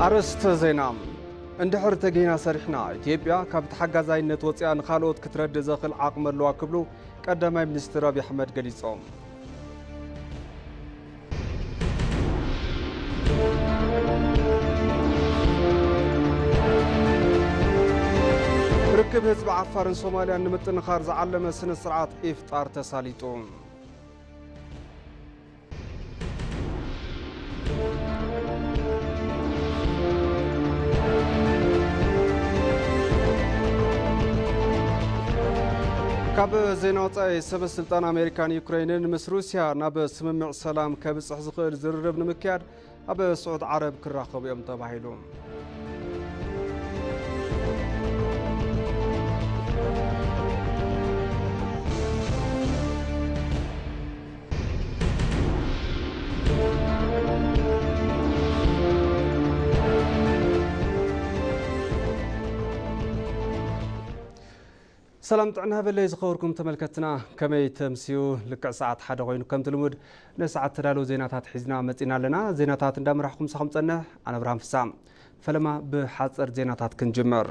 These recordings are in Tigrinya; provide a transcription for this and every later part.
ኣርእስተ ዜና። እንድሕር ተገይና ሰሪሕና፣ ኢትዮጵያ ካብ ተሓጋዛይነት ወፂኣ ንኻልኦት ክትረድእ ዘኽእል ዓቕሚ ኣለዋ ክብሉ ቀዳማይ ሚኒስትር ኣብይ ኣሕመድ ገሊጾም። ርክብ ህዝቢ ዓፋርን ሶማልያን ንምጥንኻር ዝዓለመ ስነ ስርዓት ኢፍጣር ተሳሊጡ። ካብ ዜና ወጻኢ፣ ሰበ ስልጣን ኣሜሪካን ዩክሬንን ምስ ሩስያ ናብ ስምምዕ ሰላም ከብጽሕ ዝኽእል ዝርርብ ንምክያድ ኣብ ስዑድ ዓረብ ክራኸቡ እዮም ተባሂሉ። ሰላም ጥዕና ሃበለይ ዝኸበርኩም ተመልከትና፣ ከመይ ተምስዩ? ልክዕ ሰዓት ሓደ ኮይኑ ከምቲ ልሙድ ንሰዓት ተዳለዉ ዜናታት ሒዝና መጺና ኣለና። ዜናታት እንዳመራሕኩም ምሳኹም ጸንሕ ኣነ ኣብርሃም ፍሳ። ፈለማ ብሓጸር ዜናታት ክንጅምር።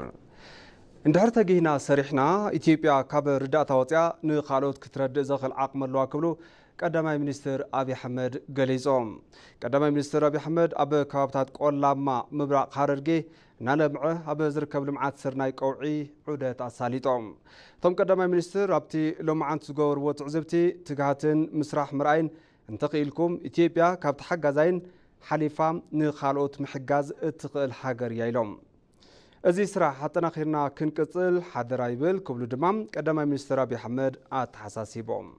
እንድሕር ተጊህና ሰሪሕና፣ ኢትዮጵያ ካብ ርዳእታ ወፂኣ ንኻልኦት ክትረድእ ዘኽእል ዓቕሚ ኣለዋ ክብሉ ቀዳማይ ሚኒስትር ኣብይ ኣሕመድ ገሊጾም። ቀዳማይ ሚኒስትር ኣብይ ኣሕመድ ኣብ ከባብታት ቆላማ ምብራቕ ሃረርጌ እናለምዐ ኣብ ዝርከብ ልምዓት ስርናይ ቀውዒ ዑደት ኣሳሊጦም። እቶም ቀዳማይ ሚኒስትር ኣብቲ ሎማዓንቲ ዝገበርዎ ትዕዝብቲ ትግሃትን ምስራሕ ምርኣይን እንተኽኢልኩም ኢትዮጵያ ካብ ተሓጋዛይን ሓሊፋ ንኻልኦት ምሕጋዝ እትኽእል ሃገር እያ ኢሎም። እዚ ስራሕ ኣጠናኺርና ክንቅጽል ሓደራ ይብል ክብሉ ድማ ቀዳማይ ሚኒስትር ኣብይ ኣሕመድ ኣተሓሳሲቦም።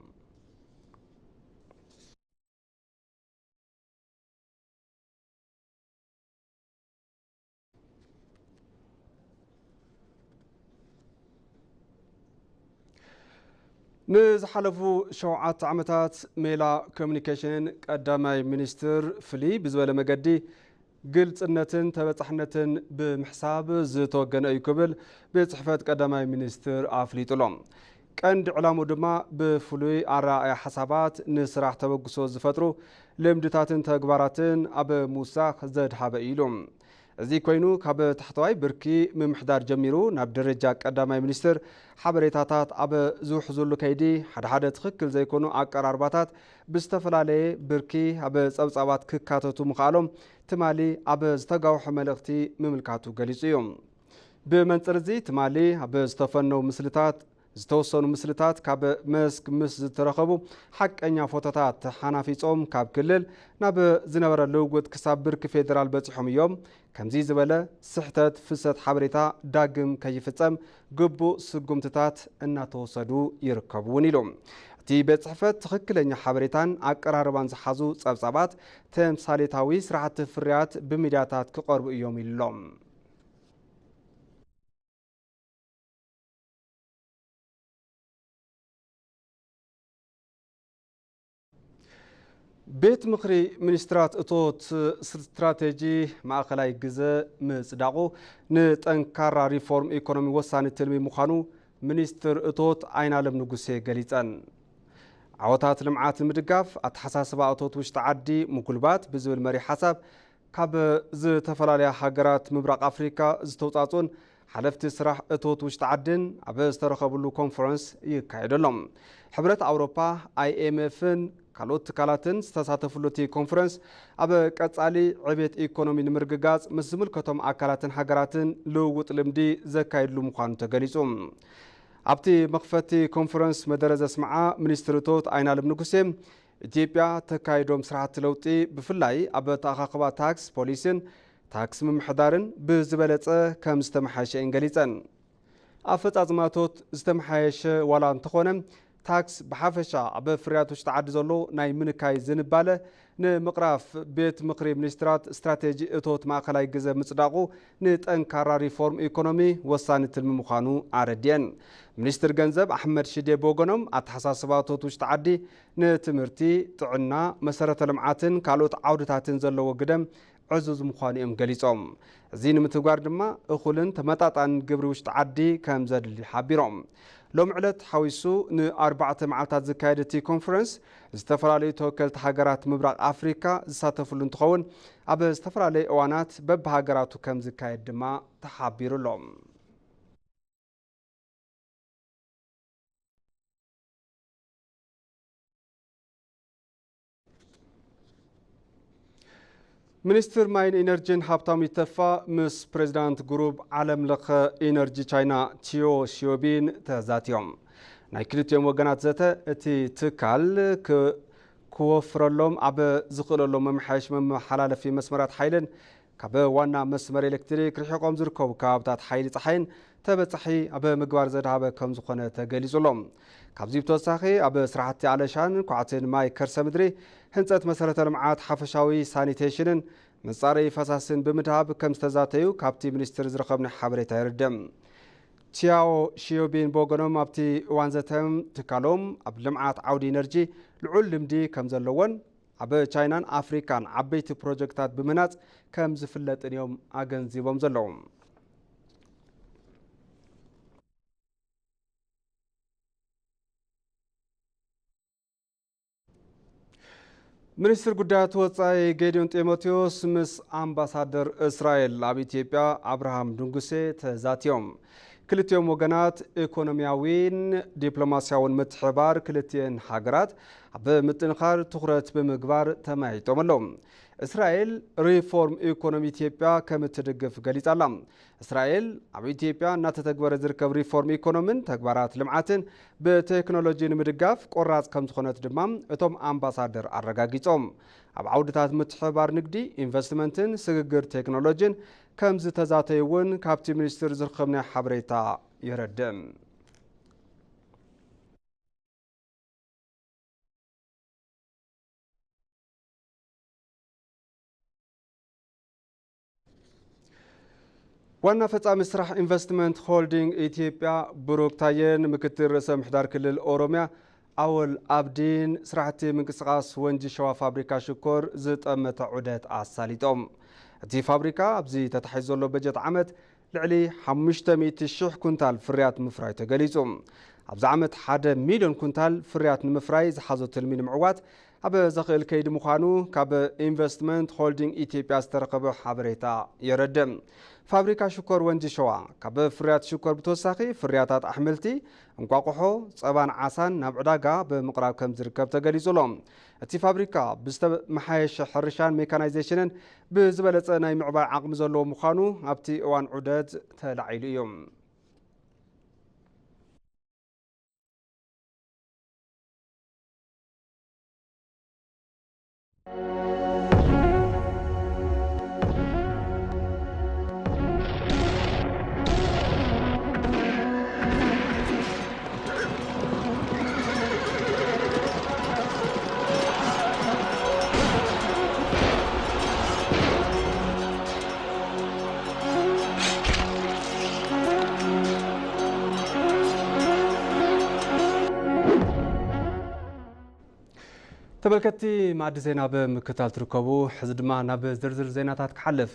ንዝሓለፉ ሸውዓተ ዓመታት ሜላ ኮሚኒኬሽን ቀዳማይ ሚኒስትር ፍልይ ብዝበለ መገዲ ግልጽነትን ተበጻሕነትን ብምሕሳብ ዝተወገነ እዩ ክብል ቤት ጽሕፈት ቀዳማይ ሚኒስትር ኣፍሊጡ ኣሎ። ቀንዲ ዕላምኡ ድማ ብፍሉይ ኣረኣእያ ሓሳባት ንስራሕ ተበግሶ ዝፈጥሩ ልምድታትን ተግባራትን ኣብ ምውሳኽ ዘድሃበ እዩ ኢሉ። እዚ ኮይኑ ካብ ታሕተዋይ ብርኪ ምምሕዳር ጀሚሩ ናብ ደረጃ ቀዳማይ ሚኒስትር ሓበሬታታት ኣብ ዝውሕዙሉ ከይዲ ሓደ ሓደ ትኽክል ዘይኮኑ ኣቀራርባታት ብዝተፈላለየ ብርኪ ኣብ ጸብጻባት ክካተቱ ምኽኣሎም ትማሊ ኣብ ዝተጋውሐ መልእኽቲ ምምልካቱ ገሊጹ እዩ። ብመንጽር እዚ ትማሊ ኣብ ዝተፈነው ምስልታት ዝተወሰኑ ምስልታት ካብ መስክ ምስ ዝተረኸቡ ሓቀኛ ፎቶታት ተሓናፊጾም ካብ ክልል ናብ ዝነበረ ልውውጥ ክሳብ ብርኪ ፌደራል በጺሖም እዮም። ከምዚ ዝበለ ስሕተት ፍሰት ሓበሬታ ዳግም ከይፍጸም ግቡእ ስጉምትታት እናተወሰዱ ይርከቡ እውን ኢሉ። እቲ ቤት ጽሕፈት ትኽክለኛ ሓበሬታን ኣቀራርባን ዝሓዙ ጸብጻባት ተምሳሌታዊ ስራሕቲ ፍርያት ብሚድያታት ክቐርቡ እዮም ኢሉ ኣሎ። ቤት ምኽሪ ሚኒስትራት እቶት ስትራቴጂ ማእኸላይ ግዘ ምጽዳቑ ንጠንካራ ሪፎርም ኢኮኖሚ ወሳኒ ትልሚ ምዃኑ ሚኒስትር እቶት ኣይናለም ንጉሴ ገሊጸን። ዓወታት ልምዓት ንምድጋፍ ኣተሓሳስባ እቶት ውሽጢ ዓዲ ምጉልባት ብዝብል መሪሕ ሓሳብ ካብ ዝተፈላለያ ሃገራት ምብራቕ ኣፍሪካ ዝተውፃፅኡን ሓለፍቲ ስራሕ እቶት ውሽጢ ዓድን ኣብ ዝተረኸብሉ ኮንፈረንስ ይካየድ ኣሎ። ሕብረት ኣውሮፓ፣ ኣይኤምኤፍን ካልኦት ትካላትን ዝተሳተፍሉ እቲ ኮንፈረንስ ኣብ ቀፃሊ ዕቤት ኢኮኖሚ ንምርግጋፅ ምስ ዝምልከቶም ኣካላትን ሃገራትን ልውውጥ ልምዲ ዘካየድሉ ምዃኑ ተገሊፁ። ኣብቲ መኽፈቲ ኮንፈረንስ መደረ ዘስምዓ ሚኒስትር እቶት ኣይናለም ንጉሴ፣ ኢትዮጵያ ተካይዶም ስራሕቲ ለውጢ ብፍላይ ኣብ ኣተኣኻኽባ ታክስ ፖሊሲን ታክስ ምምሕዳርን ብዝበለፀ ከም ዝተመሓየሸ እየን ገሊፀን። ኣፈፃፅማ እቶት ዝተመሓየሸ ዋላ እንተኾነ፣ ታክስ ብሓፈሻ ኣብ ፍርያት ውሽጢ ዓዲ ዘሎ ናይ ምንካይ ዝንባለ ንምቕራፍ ቤት ምኽሪ ሚኒስትራት ስትራቴጂ እቶት ማእኸላይ ግዘ ምጽዳቑ ንጠንካራ ሪፎርም ኢኮኖሚ ወሳኒ ትልሚ ምዃኑ ኣረድየን። ሚኒስትር ገንዘብ ኣሕመድ ሽዴ ብወገኖም፣ ኣተሓሳስባ እቶት ውሽጢ ዓዲ ንትምህርቲ፣ ጥዕና፣ መሰረተ ልምዓትን ካልኦት ዓውድታትን ዘለዎ ግደ ዕዙዝ ምዃኑ እዮም ገሊጾም። እዚ ንምትግባር ድማ እኹልን ተመጣጣንን ግብሪ ውሽጢ ዓዲ ከም ዘድሊ ሓቢሮም። ሎም ዕለት ሓዊሱ ንኣርባዕተ መዓልታት ዝካየድ እቲ ኮንፈረንስ፣ ዝተፈላለዩ ተወከልቲ ሃገራት ምብራቕ ኣፍሪካ ዝሳተፍሉ እንትኸውን፣ ኣብ ዝተፈላለዩ እዋናት በብሃገራቱ ከም ዝካየድ ድማ ተሓቢሩ ኣሎ። ሚኒስትር ማይን ኢነርጂን ሃብታሙ ኢተፋ ምስ ፕሬዚዳንት ግሩብ ዓለም ለኸ ኢነርጂ ቻይና ቲዮ ሺዮቢን ተዛትዮም። ናይ ክልቲኦም ወገናት ዘተ፣ እቲ ትካል ክ-፣ ክወፍረሎም ኣብ ዝኽእለሎም መመሓየሽ መመሓላለፊ መስመራት ሓይልን ካብ ዋና መስመር ኤሌክትሪክ ርሒቖም ዝርከቡ ከባብታት ሓይሊ ጸሓይን ተበጻሒ ኣብ ምግባር ዘድሃበ ከም ዝኾነ ተገሊጹ ኣሎ። ካብዚ ብተወሳኺ፣ ኣብ ስራሕቲ ኣለሻን ኳዕትን ማይ ከርሰ ምድሪ፣ ህንጸት መሰረተ ልምዓት ሓፈሻዊ ሳኒቴሽንን መጻረዪ ፈሳስን ብምድሃብ ከም ዝተዛተዩ ካብቲ ሚኒስትሪ ዝረኸብናዮ ሓበሬታ የርድእ። ቺያዎ ሺዮቢን ብወገኖም፣ ኣብቲ እዋን ዘተ ትካሎም ኣብ ልምዓት ዓውዲ ኢነርጂ ልዑል ልምዲ ከም ዘለዎን ኣብ ቻይናን ኣፍሪካን ዓበይቲ ፕሮጀክታት ብምህናፅ ከም ዝፍለጥን እዮም ኣገንዚቦም ዘለዉ። ሚኒስትር ጉዳያት ወጻኢ ጌዲዮን ጢሞቴዎስ ምስ ኣምባሳደር እስራኤል ኣብ ኢትዮጵያ ኣብርሃም ድንጉሴ ተዛትዮም። ክልቲኦም ወገናት ኢኮኖሚያዊን ዲፕሎማሲያውን ምትሕብባር ክልቲኤን ሃገራት ኣብ ምጥንኻር ትኹረት ብምግባር ተመያይጦም ኣለዉ። እስራኤል ሪፎርም ኢኮኖሚ ኢትዮጵያ ከም እትድግፍ ገሊጻ ኣላ። እስራኤል ኣብ ኢትዮጵያ እናተተግበረ ዝርከብ ሪፎርም ኢኮኖሚን ተግባራት ልምዓትን ብቴክኖሎጂ ንምድጋፍ ቆራጽ ከም ዝኾነት ድማ እቶም ኣምባሳደር ኣረጋጊጾም። ኣብ ዓውድታት ምትሕብባር ንግዲ፣ ኢንቨስትመንትን ስግግር ቴክኖሎጂን ከም ዝተዛተዩ እውን ካብቲ ሚኒስትር ዝረኸብናዮ ሓበሬታ የረድእ። ዋና ፈጻሚ ስራሕ ኢንቨስትመንት ሆልዲንግ ኢትዮጵያ ብሩክ ታየን ምክትል ርእሰ ምሕዳር ክልል ኦሮሚያ ኣወል ኣብዲን ስራሕቲ ምንቅስቃስ ወንጂ ሸዋ ፋብሪካ ሽኮር ዝጠመተ ዑደት ኣሳሊጦም። እቲ ፋብሪካ ኣብዚ ተታሒዙ ዘሎ በጀት ዓመት ልዕሊ ሓሙሽተ ሚእቲ ሽሕ ኩንታል ፍርያት ምፍራዩ ተገሊጹ። ኣብዚ ዓመት ሓደ ሚልዮን ኩንታል ፍርያት ንምፍራይ ዝሓዞ ትልሚ ንምዕዋት ኣብ ዘኽእል ከይዲ ምዃኑ ካብ ኢንቨስትመንት ሆልዲንግ ኢትዮጵያ ዝተረኸበ ሓበሬታ የረድእ። ፋብሪካ ሽኮር ወንጂ ሸዋ ካብ ፍርያት ሽኮር ብተወሳኺ ፍርያታት ኣሕምልቲ፣ እንቋቑሖ፣ ጸባን ዓሳን ናብ ዕዳጋ ብምቕራብ ከም ዝርከብ ተገሊጹ ኣሎ። እቲ ፋብሪካ ብዝተመሓየሸ ሕርሻን ሜካናይዜሽንን ብዝበለጸ ናይ ምዕባይ ዓቕሚ ዘለዎ ምዃኑ ኣብቲ እዋን ዑደት ተላዒሉ እዩ። ተመልከትቲ፣ ማዕዲ ዜና ብምክትታል ትርከቡ። ሕዚ ድማ ናብ ዝርዝር ዜናታት ክሓልፍ።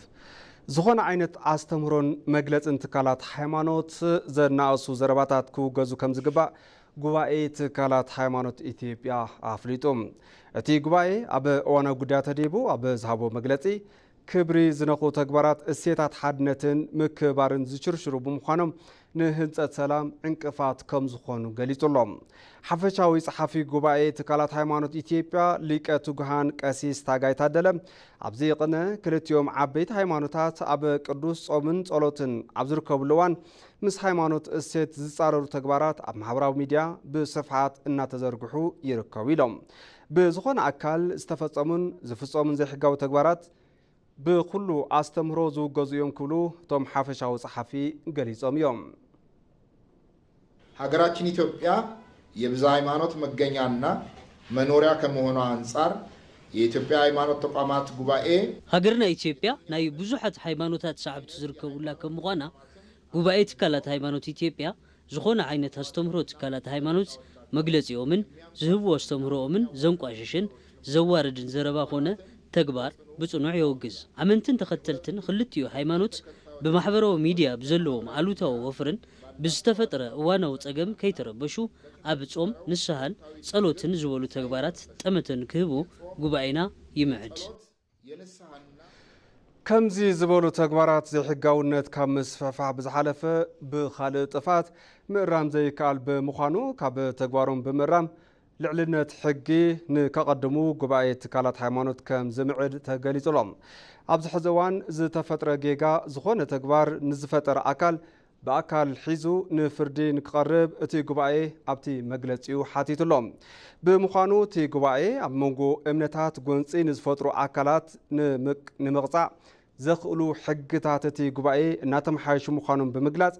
ዝኾነ ዓይነት ኣስተምህሮን መግለጽን ትካላት ሃይማኖት ዘናእሱ ዘረባታት ክውገዙ ከም ዝግባእ ጉባኤ ትካላት ሃይማኖት ኢትዮጵያ ኣፍሊጡ። እቲ ጉባኤ ኣብ እዋናዊ ጉዳያት ተዲቡ ኣብ ዝሃቦ መግለጺ፣ ክብሪ ዝነኽኡ ተግባራት እሴታት ሓድነትን ምክብባርን ዝሽርሽሩ ብምዃኖም፣ ንህንጸት ሰላም ዕንቅፋት ከም ዝኾኑ ገሊጹ ኣሎ። ሓፈሻዊ ጸሓፊ ጉባኤ ትካላት ሃይማኖት ኢትዮጵያ ሊቀ ትጉሃን ቀሲስ ታጋይ ታደለ፣ ኣብዚ ቅነ ክልቲኦም ዓበይቲ ሃይማኖታት ኣብ ቅዱስ ጾምን ጸሎትን ኣብ ዝርከብሉ እዋን፣ ምስ ሃይማኖት እሴት ዝጻረሩ ተግባራት ኣብ ማሕበራዊ ሚድያ ብስፍሓት እናተዘርግሑ ይርከቡ ኢሎም። ብዝኾነ ኣካል ዝተፈጸሙን ዝፍጸሙን ዘይሕጋዊ ተግባራት ብኹሉ ኣስተምህሮ ዝውገዙ እዮም ክብሉ እቶም ሓፈሻዊ ጸሓፊ ገሊጾም እዮም። ሀገራችን ኢትዮጵያ የብዝሃ ሃይማኖት መገኛና መኖሪያ ከመሆኗ አንጻር የኢትዮጵያ ሃይማኖት ተቋማት ጉባኤ። ሃገርና ኢትዮጵያ ናይ ብዙሓት ሃይማኖታት ሰዓብቲ ዝርከቡላ ከም ምዃና፣ ጉባኤ ትካላት ሃይማኖት ኢትዮጵያ ዝኾነ ዓይነት ኣስተምህሮ ትካላት ሃይማኖት መግለጺኦምን ዝህብዎ ኣስተምህሮኦምን ዘንቋሽሽን ዘዋርድን ዘረባ ኮነ ተግባር ብጽኑዕ የወግዝ። ኣመንትን ተኸተልትን ክልቲኡ ሃይማኖት ብማሕበራዊ ሚድያ ብዘለዎም ኣሉታዊ ወፍርን ብዝተፈጥረ እዋናዊ ጸገም ከይተረበሹ ኣብ ጾም፣ ንስሃን ጸሎትን ዝበሉ ተግባራት ጠመተን ክህቡ ጉባኤና ይምዕድ። ከምዚ ዝበሉ ተግባራት ዘይሕጋውነት ካብ ምስፍሕፋሕ ብዝሓለፈ ብኻልእ ጥፍኣት ምእራም ዘይከኣል ብምዃኑ ካብ ተግባሮም ብምእራም ልዕልነት ሕጊ ንከቐድሙ ጉባኤ ትካላት ሃይማኖት ከም ዝምዕድ ተገሊጹ ኣሎ። ኣብዚ ሕዚ እዋን ዝተፈጥረ ጌጋ ዝኾነ ተግባር ንዝፈጠረ ኣካል ብኣካል ሒዙ ንፍርዲ ንክቐርብ እቲ ጉባኤ ኣብቲ መግለጺኡ ሓቲቱ ኣሎ። ብምዃኑ እቲ ጉባኤ ኣብ መንጎ እምነታት ጎንጺ ንዝፈጥሩ ኣካላት ንምቅ- ንምቕጻዕ ዘኽእሉ ሕግታት እቲ ጉባኤ እናተመሓየሹ ምዃኖም ብምግላጽ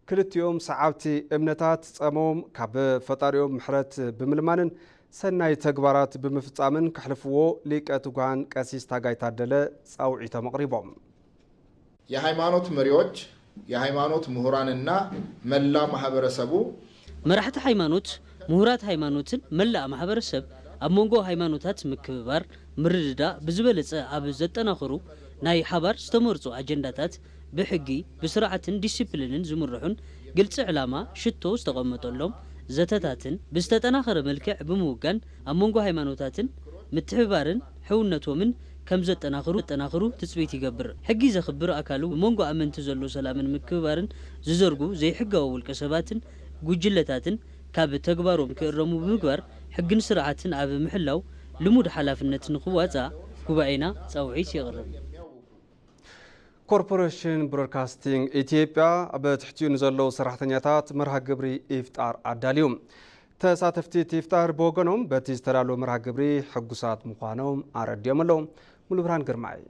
ክልቲኦም ሰዓብቲ እምነታት ጸሞም ካብ ፈጣሪኦም ምሕረት ብምልማንን ሰናይ ተግባራት ብምፍጻምን ከሕልፍዎ ሊቀ ትጉሃን ቀሲስ ታጋይ ታደለ ጻውዒቶም ኣቕሪቦም። የሃይማኖት መሪዎች፣ የሃይማኖት ምሁራንና መላ ማህበረሰቡ መራሕቲ ሃይማኖት፣ ምሁራት ሃይማኖትን መላእ ማሕበረሰብ ኣብ መንጎ ሃይማኖታት ምክብባር፣ ምርድዳእ ብዝበለፀ ኣብ ዘጠናኽሩ ናይ ሓባር ዝተመርፁ ኣጀንዳታት ብሕጊ፣ ብስርዓትን ዲሲፕሊንን ዝምርሑን ግልፂ ዕላማ ሽቶ ዝተቐመጠሎም ዘተታትን ብዝተጠናኸረ መልክዕ ብምውጋን ኣብ መንጎ ሃይማኖታትን ምትሕብባርን ሕውነቶምን ከም ዘጠናኽሩ ዘጠናኽሩ ትፅቢት ይገብር። ሕጊ ዘኽብር ኣካሉ መንጎ ኣመንቲ ዘሎ ሰላምን ምክብባርን ዝዘርጉ ዘይሕጋዊ ውልቀ ሰባትን ጉጅለታትን ካብ ተግባሮም ክእረሙ ብምግባር ሕግን ስርዓትን ኣብ ምሕላው ልሙድ ሓላፍነት ንኽዋፃእ ጉባኤና ፃውዒት የቕርብ። ኮርፖሬሽን ብሮድካስቲንግ ኢትዮጵያ ኣብ ትሕቲኡ ንዘለዉ ሰራሕተኛታት መርሃ ግብሪ ኢፍጣር ኣዳልዩ። ተሳተፍቲ እቲ ኢፍጣር ብወገኖም በቲ ዝተዳለወ መርሃ ግብሪ ሕጉሳት ምዃኖም ኣረዲኦም ኣለዉ። ሙሉብርሃን ግርማይ።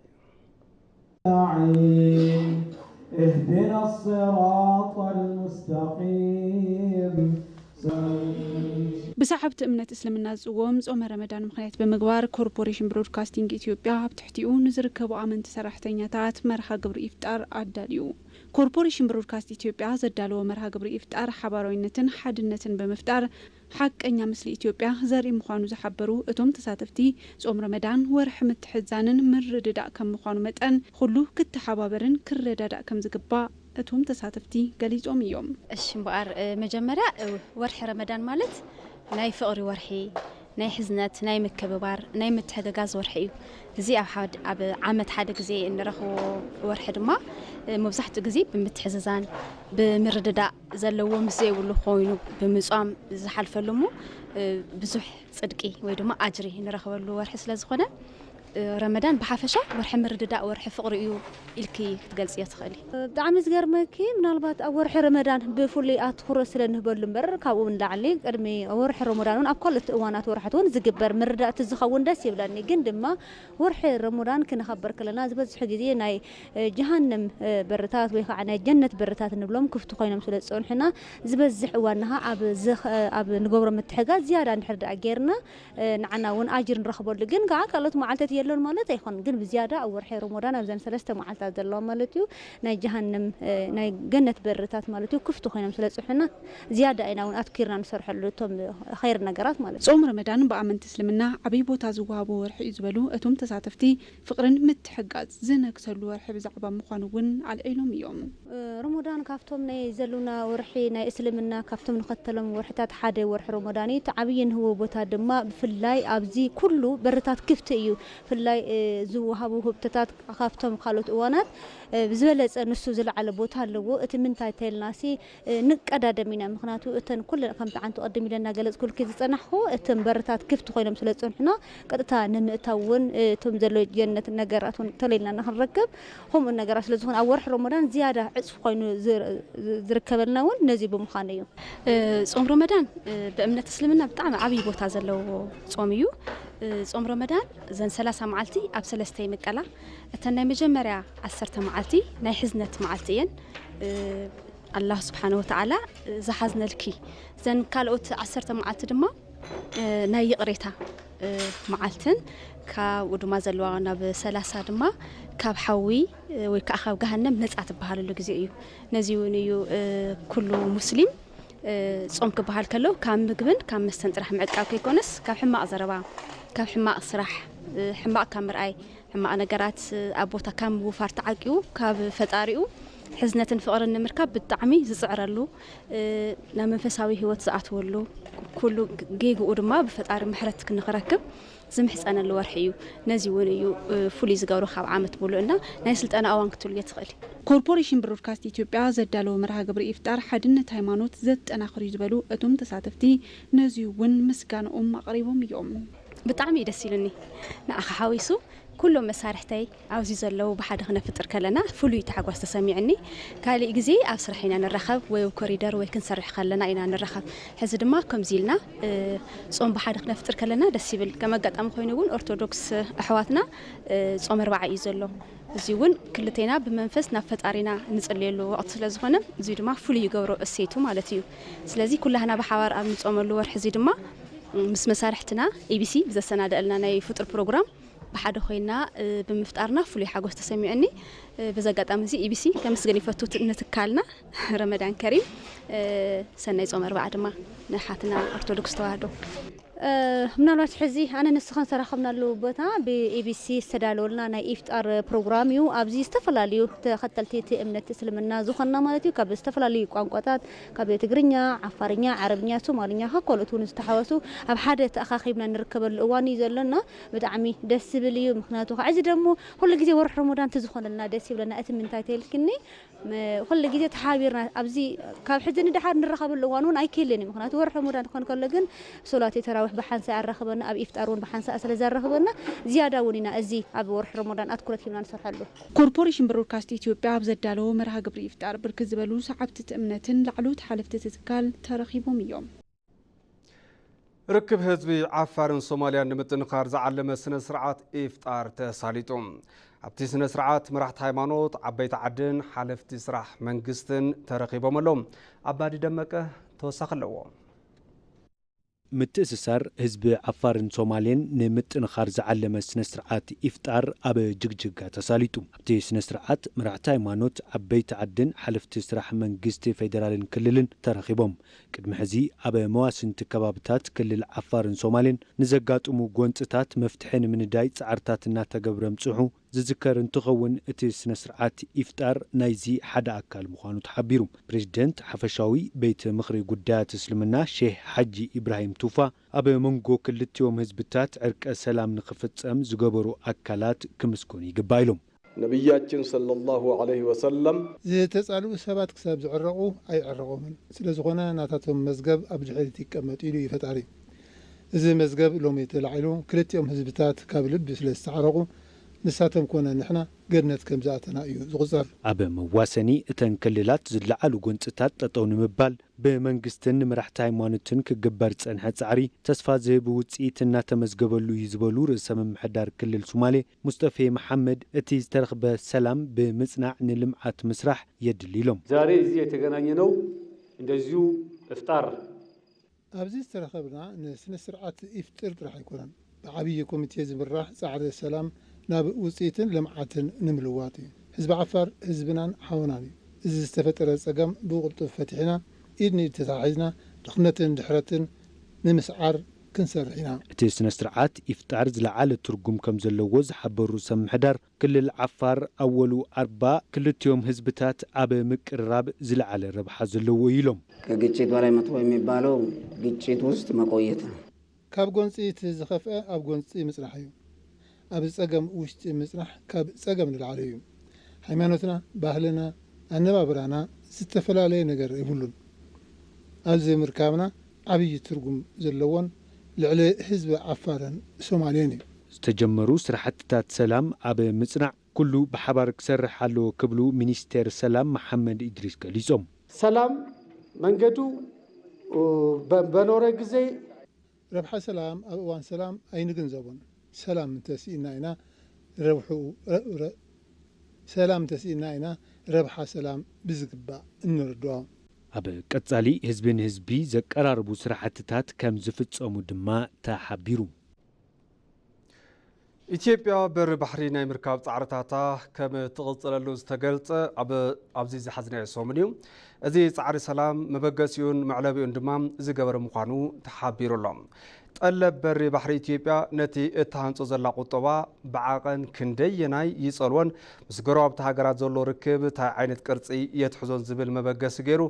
اهدنا الصراط المستقيم ብሰዓብቲ እምነት እስልምና ዝፅዎም ፆመ ረመዳን ምኽንያት ብምግባር ኮርፖሬሽን ብሮድካስቲንግ ኢትዮጵያ ኣብ ትሕቲኡ ንዝርከቡ ኣመንቲ ሰራሕተኛታት መርሃ ግብሪ ኢፍጣር ኣዳልዩ። ኮርፖሬሽን ብሮድካስት ኢትዮጵያ ዘዳለዎ መርሃ ግብሪ ኢፍጣር ሓባራዊነትን ሓድነትን ብምፍጣር ሓቀኛ ምስሊ ኢትዮጵያ ዘርኢ ምዃኑ ዝሓበሩ እቶም ተሳተፍቲ፣ ጾም ረመዳን ወርሒ ምትሕዛንን ምርድዳእ ከም ምዃኑ መጠን ኩሉ ክተሓባበርን ክረዳዳእ ከም ዝግባእ እቶም ተሳተፍቲ ገሊጾም እዮም። እሺ እምበኣር መጀመርያ ወርሒ ረመዳን ማለት ናይ ፍቕሪ ወርሒ፣ ናይ ሕዝነት፣ ናይ ምክብባር፣ ናይ ምትሕግጋዝ ወርሒ እዩ። እዚ ኣብ ዓመት ሓደ ግዜ እንረኽቦ ወርሒ ድማ መብዛሕትኡ ግዜ ብምትሕዝዛን ብምርድዳእ ዘለዎ ምስ ዘይብሉ ኮይኑ ብምጻም ዝሓልፈሉ እሞ ብዙሕ ጽድቂ ወይ ድማ ኣጅሪ ንረኽበሉ ወርሒ ስለ ዝኾነ ረመዳን ብሓፈሻ ወርሒ ምርድዳእ ወርሒ ፍቕሪ እዩ ኢልኪ ክትገልጽዮ ትኽእሊ። ብጣዕሚ ዝገርመኪ ምናልባት ኣብ ወርሒ ረመዳን ብፍሉይ ኣትኹሮ ስለ ንህበሉ እምበር ካብኡ ንላዕሊ ቅድሚ ወርሒ ረመዳን እውን ኣብ ካልኦት እዋናት ወርሓት እውን ዝግበር ምርዳእ ዝኸውን ደስ ይብለኒ ግን ድማ ወርሒ ረመዳን ክነኸብር ከለና ዝበዝሕ ግዜ ናይ ጀሃነም በርታት ወይ ከዓ ናይ ጀነት በርታት ንብሎም ክፍቲ ኮይኖም ስለ ዝፀንሑና ዝበዝሕ እዋንና ኣብ ዝኽ- ኣብ ንገብሮ ምትሕጋዝ ዝያዳ እንድሕር ደኣ ጌርና ንዓና እውን ኣጅር ንረኽበሉ ግን ከዓ ካልኦት መዓልታት የሎን ማለት ኣይኮን ግን ብዝያዳ ኣብ ወርሒ ረመዳን ኣብዘን ሰለስተ መዓልታት ዘለዋ ማለት እዩ ናይ ጀሃነም ናይ ገነት በርታት ማለት እዩ ክፍቲ ኮይኖም ስለ ዝፅንሑና ዝያዳ ኢና እውን ኣትኪርና ንሰርሐሉ እቶም ኸይር ነገራት ማለት እዩ። ጾም ረመዳን ብኣመንቲ እስልምና ዓብይ ቦታ ዝወሃቦ ወርሒ እዩ ዝበሉ እቶም ተሳተፍቲ፣ ፍቕርን ምትሕግጋዝ ዝነግሰሉ ወርሒ ብዛዕባ ምዃኑ እውን ኣልዒሎም እዮም። ረመዳን ካብቶም ናይ ዘሉና ወርሒ ናይ እስልምና ካብቶም ንኸተሎም ወርሕታት ሓደ ወርሒ ረመዳን እዩ። እቲ ዓብዪ ንህቦ ቦታ ድማ ብፍላይ ኣብዚ ኩሉ በርታት ክፍቲ እዩ። ብፍላይ ዝወሃቡ ህብቶታት ካብቶም ካልኦት እዋናት ብዝበለፀ ንሱ ዝለዓለ ቦታ ኣለዎ። እቲ ምንታይ ተልናሲ ንቀዳደም ኢና ምክንያቱ እተን ኩለን ከምቲ ዓንቱ ቅድም ኢለ እናገለፅኩልኪ ዝፀናሕኩ እተን በርታት ክፍቲ ኮይኖም ስለ ዝፀንሑና ቀጥታ ንምእታው እውን እቶም ዘሎ ጀነት ነገራት እውን ተለይልና ንክንረክብ ከምኡ ነገራት ስለ ዝኾነ ኣብ ወርሒ ረመዳን ዝያዳ ዕፅፊ ኮይኑ ዝርከበልና እውን ነዚ ብምዃኑ እዩ። ጾም ረመዳን ብእምነት እስልምና ብጣዕሚ ዓብዪ ቦታ ዘለዎ ጾም እዩ። ጾም ረመዳን ዘን ሰላሳ መዓልቲ ኣብ ሰለስተ ይምቀላ። እተን ናይ መጀመርያ ዓሰርተ መዓልቲ ናይ ሕዝነት መዓልቲ እየን። ኣላህ ስብሓን ወተዓላ ዝሓዝነልኪ ዘን ካልኦት ዓሰርተ መዓልቲ ድማ ናይ ይቕሬታ መዓልትን ካብኡ ድማ ዘለዋ ናብ ሰላሳ ድማ ካብ ሓዊ ወይ ከዓ ካብ ገሃነም ነፃ ትበሃለሉ ግዜ እዩ። ነዚ እውን እዩ ኩሉ ሙስሊም ጾም ክበሃል ከሎ ካብ ምግብን ካብ መስተን ጥራሕ ምዕቃብ ከይኮነስ ካብ ሕማቕ ዘረባ፣ ካብ ሕማቕ ስራሕ፣ ሕማቕ ካብ ምርኣይ ሕማቕ ነገራት ኣብ ቦታ ካብ ምውፋር ተዓቂቡ ካብ ፈጣሪኡ ሕዝነትን ፍቕርን ንምርካብ ብጣዕሚ ዝጽዕረሉ፣ ናብ መንፈሳዊ ህይወት ዝኣትወሉ፣ ኩሉ ጌግኡ ድማ ብፈጣሪ ምሕረት ክንረክብ ዝምሕጸነሉ ወርሒ እዩ። ነዚ እውን እዩ ፍሉይ ዝገብሮ ካብ ዓመት ሙሉእ እና ናይ ስልጠና እዋን ክትብልዮ ትኽእሊ። ኮርፖሬሽን ብሮድካስት ኢትዮጵያ ዘዳለወ መርሃ ግብሪ ኢፍጣር ሓድነት ሃይማኖት ዘጠናኽር እዩ ዝበሉ እቶም ተሳተፍቲ፣ ነዚ እውን ምስጋንኦም ኣቕሪቦም እዮም። ብጣዕሚ እዩ ደስ ኢሉኒ። ንኣኻ ሓዊሱ ኩሎም መሳርሕተይ ኣብዚ ዘለዉ ብሓደ ክነፍጥር ከለና ፍሉይ ታሕጓስ ተሰሚዕኒ። ካሊእ ግዜ ኣብ ስራሕ ኢና ንራኸብ ወይ ኣብ ኮሪደር ወይ ክንሰርሕ ከለና ኢና ንራኸብ። ሕዚ ድማ ከምዚ ኢልና ጾም ብሓደ ክነፍጥር ከለና ደስ ይብል። ከም ኣጋጣሚ ኮይኑ እውን ኦርቶዶክስ ኣሕዋትና ጾም ኣርባዓ እዩ ዘሎ። እዚ እውን ክልቴና ብመንፈስ ናብ ፈጣሪና እንጽልየሉ ወቕቲ ስለ ዝኾነ እዚ ድማ ፍሉይ ይገብሮ እሴቱ ማለት እዩ። ስለዚ ኩላህና ብሓባር ኣብ ንጾመሉ ወርሒ እዚ ድማ ምስ መሳርሕትና ኢቢሲ ብዘሰናደኣልና ናይ ፍጡር ፕሮግራም ብሓደ ኮይና ብምፍጣርና ፍሉይ ሓጎስ ተሰሚዑኒ። በዚ ኣጋጣሚ እዚ ኢቢሲ ከመስግን ይፈቱ፣ ንትካልና። ረመዳን ከሪም። ሰናይ ጾም ኣርባዓ ድማ ንሓትና ኦርቶዶክስ ተዋህዶ። ምናልባት ሕዚ ኣነ ንስኸን ዝተራኸብናሉ ቦታ ብኢቢሲ ዝተዳለወልና ናይ ኢፍጣር ፕሮግራም እዩ። ኣብዚ ዝተፈላለዩ ተኸተልቲ እቲ እምነት እስልምና ዝኾንና ማለት እዩ፣ ካብ ዝተፈላለዩ ቋንቋታት፣ ካብ ትግርኛ፣ ዓፋርኛ፣ ዓረብኛ፣ ሶማልኛ፣ ካብ ካልኦት እውን ዝተሓወሱ ኣብ ሓደ ተኣኻኺብና ንርከበሉ እዋን እዩ ዘለና። ብጣዕሚ ደስ ዝብል እዩ። ምኽንያቱ ከዓ እዚ ደሞ ኩሉ ግዜ ወርሒ ረመዳን እንተዝኾነልና ደስ ይብለና። እቲ ምንታይ ተልክኒ ኩሉ ግዜ ተሓቢርና ኣብዚ ካብ ሕጂ ንደሓር ንራኸበሉ እዋን እውን ኣይክህልን እዩ። ምኽንያቱ ወርሒ ረመዳን ክኾን ከሎ ግን ሶላት ተራዊሕ ብሓንሳእ ኣራኽበና፣ ኣብ ኢፍጣር እውን ብሓንሳእ ስለ ዘራኽበና ዝያዳ እውን ኢና እዚ ኣብ ወርሒ ረመዳን ኣትኩረት ሂብና ንሰርሐሉ። ኮርፖሬሽን ብሮድካስት ኢትዮጵያ ኣብ ዘዳለዎ መርሃ ግብሪ ኢፍጣር ብርክት ዝበሉ ሰዓብቲ እቲ እምነትን ላዕለዎት ሓለፍቲ እቲ ትካል ተረኺቦም እዮም። ርክብ ህዝቢ ዓፋርን ሶማልያን ንምጥንኻር ዝዓለመ ስነ ስርዓት ኢፍጣር ተሳሊጡ። ኣብቲ ስነ ስርዓት መራሕቲ ሃይማኖት፣ ዓበይቲ ዓድን ሓለፍቲ ስራሕ መንግስትን ተረኺቦም ኣለዉ። ኣባዲ ደመቀ ተወሳኺ ኣለዎ። ምትእስሳር ህዝቢ ዓፋርን ሶማሌን ንምጥንኻር ዝዓለመ ስነ ስርዓት ኢፍጣር ኣብ ጅግጅጋ ተሳሊጡ። ኣብቲ ስነ ስርዓት መራሕቲ ሃይማኖት፣ ዓበይቲ ዓድን ሓለፍቲ ስራሕ መንግስቲ ፌዴራልን ክልልን ተረኺቦም። ቅድሚ ሕዚ ኣብ መዋስንቲ ከባብታት ክልል ዓፋርን ሶማሌን ንዘጋጥሙ ጎንፅታት መፍትሒ ንምንዳይ ፃዕርታት እናተገብረ ምፅሑ ዝዝከር እንትኸውን፣ እቲ ስነ ስርዓት ኢፍጣር ናይዚ ሓደ ኣካል ምዃኑ ተሓቢሩ። ፕሬዝደንት ሓፈሻዊ ቤት ምኽሪ ጉዳያት እስልምና ሼህ ሓጂ ኢብራሂም ቱፋ ኣብ መንጎ ክልቲኦም ህዝብታት ዕርቀ ሰላም ንኽፍፀም ዝገበሩ ኣካላት ክምስገኑ ይግባእ ኢሎም። ነቢያችን ሰለላሁ ዐለይሂ ወሰለም ዝተጻልኡ ሰባት ክሳብ ዝዕረቑ ኣይዕረቖምን። ስለ ዝኾነ ናታቶም መዝገብ ኣብ ድሕሪት ይቀመጥ ኢሉ እዩ ፈጣሪ። እዚ መዝገብ ሎሚ ተላዒሉ ክልቲኦም ህዝብታት ካብ ልቢ ስለ ዝተዓረቑ ንሳቶም ኮነ ንሕና ገነት ከም ዝኣተና እዩ ዝቑጸር። ኣብ መዋሰኒ እተን ክልላት ዝለዓሉ ጎንፅታት ጠጠው ንምባል ብመንግስትን ንመራሕቲ ሃይማኖትን ክግበር ዝጸንሐ ጻዕሪ ተስፋ ዝህብ ውጽኢት እናተመዝገበሉ እዩ ዝበሉ ርእሰ ምምሕዳር ክልል ሱማሌ ሙስጠፌ መሓመድ፣ እቲ ዝተረኽበ ሰላም ብምጽናዕ ንልምዓት ምስራሕ የድሊ ኢሎም። ዛሬ እዚህ የተገናኘነው እንደዚሁ እፍጣር ኣብዚ ዝተረኸብና ንስነ ስርዓት ኢፍጥር ጥራሕ ኣይኮነን፣ ብዓብዪ ኮሚቴ ዝምራሕ ጻዕሪ ሰላም ናብ ውጽኢትን ልምዓትን ንምልዋጥ እዩ። ህዝቢ ዓፋር ህዝብናን ሓውናን እዩ። እዚ ዝተፈጠረ ጸገም ብቕልጡፍ ፈቲሕና ኢድ ንኢድ ተተሓሒዝና ድኽነትን ድሕረትን ንምስዓር ክንሰርሕ ኢና። እቲ ስነ ስርዓት ኢፍጣር ዝለዓለ ትርጉም ከም ዘለዎ ዝሓበሩ ርእሰ ምምሕዳር ክልል ዓፋር ኣወሉ ኣርባ፣ ክልቲኦም ህዝብታት ኣብ ምቅርራብ ዝለዓለ ረብሓ ዘለዎ እዩ ኢሎም። ከግጭት በላይ መጥፎ የሚባለው ግጭት ውስጥ መቆየት ነው። ካብ ጎንፂ እቲ ዝኸፍአ ኣብ ጎንፂ ምፅናሕ እዩ። ኣብ ፀገም ውሽጢ ምፅናሕ ካብ ፀገም ንላዕሊ እዩ። ሃይማኖትና፣ ባህልና፣ ኣነባብራና ዝተፈላለየ ነገር የብሉን። ኣብዚ ምርካብና ዓብዪ ትርጉም ዘለዎን ልዕሊ ህዝቢ ዓፋርን ሶማሌን እዩ። ዝተጀመሩ ስራሕትታት ሰላም ኣብ ምፅናዕ ኩሉ ብሓባር ክሰርሕ ኣለዎ ክብሉ ሚኒስቴር ሰላም መሓመድ ኢድሪስ ገሊጾም። ሰላም መንገዱ በኖረ ጊዜ ረብሓ ሰላም ኣብ እዋን ሰላም ኣይንግንዘቦን። ሰላም እንተስኢና ኢና ረብሑ ሰላም እንተስኢና ኢና ረብሓ ሰላም ብዝግባእ እንርድኦ። ኣብ ቀጻሊ ህዝቢ ንህዝቢ ዘቀራርቡ ስራሕትታት ከም ዝፍጸሙ ድማ ተሓቢሩ። ኢትዮጵያ በሪ ባሕሪ ናይ ምርካብ ጻዕርታታ ከም ትቕጽለሉ ዝተገልጸ ኣብ ኣብዚ ዝሓዝናዮ ሰሙን እዩ። እዚ ጻዕሪ ሰላም መበገሲኡን መዕለቢኡን ድማ ዝገበረ ምዃኑ ተሓቢሩ ኣሎ። ጠለብ በሪ ባሕሪ ኢትዮጵያ ነቲ እትሃንጾ ዘላ ቁጠባ ብዓቐን ክንደየናይ ይጸልዎን፣ ምስ ጎረባብቲ ሃገራት ዘሎ ርክብ እንታይ ዓይነት ቅርጺ የትሕዞን ዝብል መበገሲ ገይሩ፣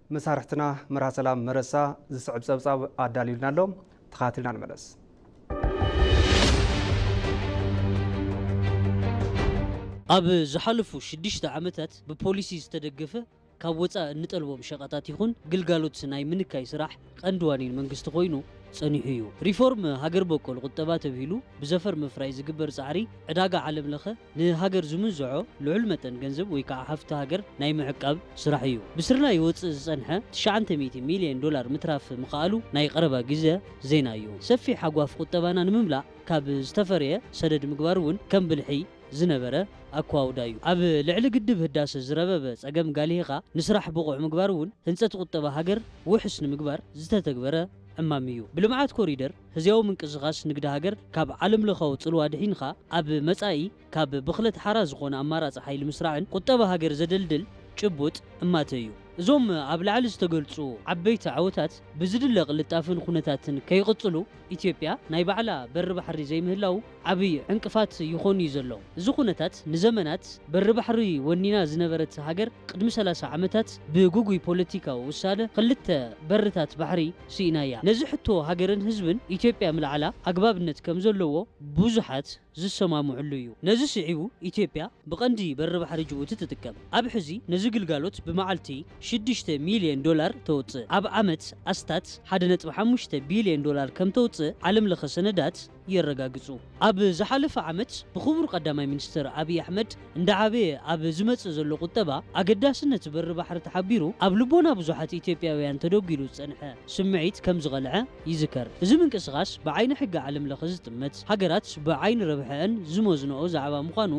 መሳርሕትና መርሃ ሰላም መረሳ ዝስዕብ ጸብጻብ ኣዳልዩልና ኣሎ። ተኸታቲልና ንመለስ። ኣብ ዝሓለፉ ሽዱሽተ ዓመታት ብፖሊሲ ዝተደገፈ ካብ ወጻኢ እንጠልቦም ሸቐጣት ይኹን ግልጋሎት ናይ ምንካይ ስራሕ ቀንዲ ዋኒን መንግስቲ ኮይኑ ጸኒሑ እዩ። ሪፎርም ሃገር በቆል ቁጠባ ተብሂሉ ብዘፈር ምፍራይ ዝግበር ጻዕሪ ዕዳጋ ዓለም ለኸ ንሃገር ዝምንዝዖ ልዑል መጠን ገንዘብ ወይ ከዓ ሃፍቲ ሃገር ናይ ምዕቃብ ስራሕ እዩ። ብስርናይ ወፅእ ዝጸንሐ ትሽዓተ ሚእቲ ሚልዮን ዶላር ምትራፍ ምኽኣሉ ናይ ቀረባ ግዜ ዜና እዩ። ሰፊሕ ሃጓፍ ቁጠባና ንምምላእ ካብ ዝተፈረየ ሰደድ ምግባር እውን ከም ብልሒ ዝነበረ ኣኳውዳ እዩ። ኣብ ልዕሊ ግድብ ህዳሰ ዝረበበ ጸገም ጋሊህኻ ንስራሕ ብቑዕ ምግባር እውን ህንጸት ቁጠባ ሃገር ውሕስ ንምግባር ዝተተግበረ ዕማም እዩ። ብልምዓት ኮሪደር ህዝያዊ ምንቅስቓስ ንግዲ ሃገር ካብ ዓለም ለኻዊ ጽልዋ ድሒንኻ ኣብ መጻኢ ካብ ብኽለት ሓራ ዝኾነ ኣማራጺ ሓይሊ ምስራዕን ቁጠባ ሃገር ዘደልድል ጭቡጥ እማተ እዩ። እዞም ኣብ ላዕሊ ዝተገልጹ ዓበይቲ ዓወታት ብዝድለ ቅልጣፍን ኩነታትን ከይቕጽሉ ኢትዮጵያ ናይ ባዕላ በሪ ባሕሪ ዘይምህላው ዓብዪ ዕንቅፋት ይኾን እዩ ዘሎ። እዚ ኩነታት ንዘመናት በሪ ባሕሪ ወኒና ዝነበረት ሃገር ቅድሚ ሰላሳ ዓመታት ብግጉይ ፖለቲካዊ ውሳነ ክልተ በርታት ባሕሪ ስኢና እያ። ነዚ ሕቶ ሃገርን ህዝብን ኢትዮጵያ ምልዓላ ኣግባብነት ከም ዘለዎ ብዙሓት ዝሰማምዕሉ እዩ። ነዚ ስዒቡ ኢትዮጵያ ብቐንዲ በሪ ባሕሪ ጅቡቲ ትጥቀም። ኣብ ሕዚ ነዚ ግልጋሎት ብመዓልቲ ሽዱሽተ ሚልዮን ዶላር ተውፅእ። ኣብ ዓመት ኣስታት ሓደ ነጥቢ ሓሙሽተ ቢልዮን ዶላር ከም ተውፅእ ዓለም ለኸ ሰነዳት የረጋግጹ። ኣብ ዝሓለፈ ዓመት ብክቡር ቀዳማይ ሚኒስትር ኣብይ ኣሕመድ እንዳዓበየ ኣብ ዝመጽእ ዘሎ ቁጠባ ኣገዳስነት በሪ ባሕሪ ተሓቢሩ ኣብ ልቦና ብዙሓት ኢትዮጵያውያን ተደጒሉ ዝጸንሐ ስምዒት ከም ዝቐልዐ ይዝከር። እዚ ምንቅስቓስ ብዓይኒ ሕጊ ዓለም ለኸ ዝጥመት፣ ሃገራት ብዓይኒ ረብሐአን ዝመዝንኦ ዛዕባ ምዃኑ